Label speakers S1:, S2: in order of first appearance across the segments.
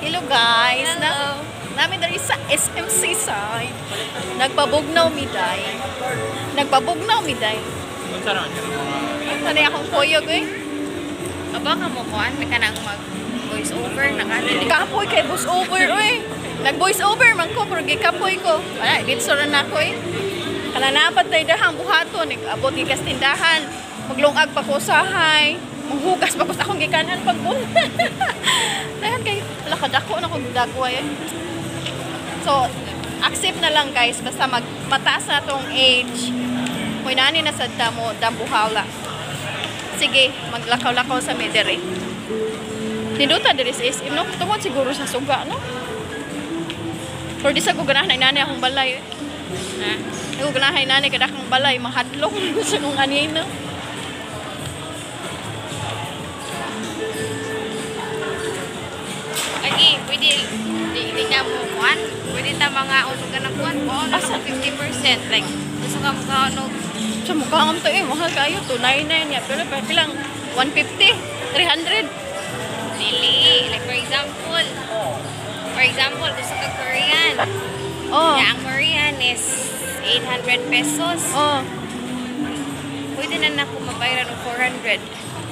S1: Hello guys. Na, namin diri sa SMC side. Nagpabugnaw mi day. Nagpabugnaw mi day.
S2: Unsa naman ka mga
S1: Ano akong kuyog eh.
S3: Aba ka mo kuan, may kanang mag voice over na ka.
S1: Kapoy kay voice over oy. Nag voice over man ko pero gikapoy ko. Wala, dito ra na ko eh. Kana napat tay dahang buhaton, nag-abot gikas tindahan. Maglungag pa ko usahay. Manghugas pa ko sa akong gikanan pagbun. Dahan kay wala kadako na kong dagway eh. So, accept na lang guys basta mag mataas na tong age. Muy nani na sad ta mo dambuhala. Sige, maglakaw-lakaw sa medere. Ninduta diri sa SM, no? Tungod siguro sa suga, no? Pero di sa ko ganahan ay nani akong balay, eh.
S3: Ha?
S1: Di ko ganahan ay nani kada akong balay mahadlok sa kung anino.
S3: Lagi, pwede di ka mo kuan. Pwede ta mga unog ka ng kuan ko na
S1: Asa?
S3: 50%, like gusto ka mo ka unog.
S1: Sa mukha ang to eh, mahal kayo 299 ya, pero pero lang 150, 300.
S3: Dili, like for example gusto ka Korean.
S1: Oh.
S3: Yeah, ang Korean is 800 pesos.
S1: Oh.
S3: Pwede na nako mabayaran og 400.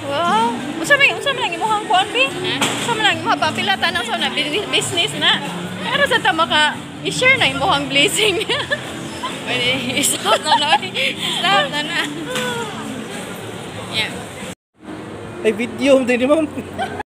S1: Wow. Unsa may ang imong kuan bi?
S3: Ha?
S1: Unsa man ang imong papila tanang sa na business na. Pero sa ta maka i-share na imong blessing.
S3: Pwede stop na na. Stop na na. Yeah.
S2: Ay, video din ma'am.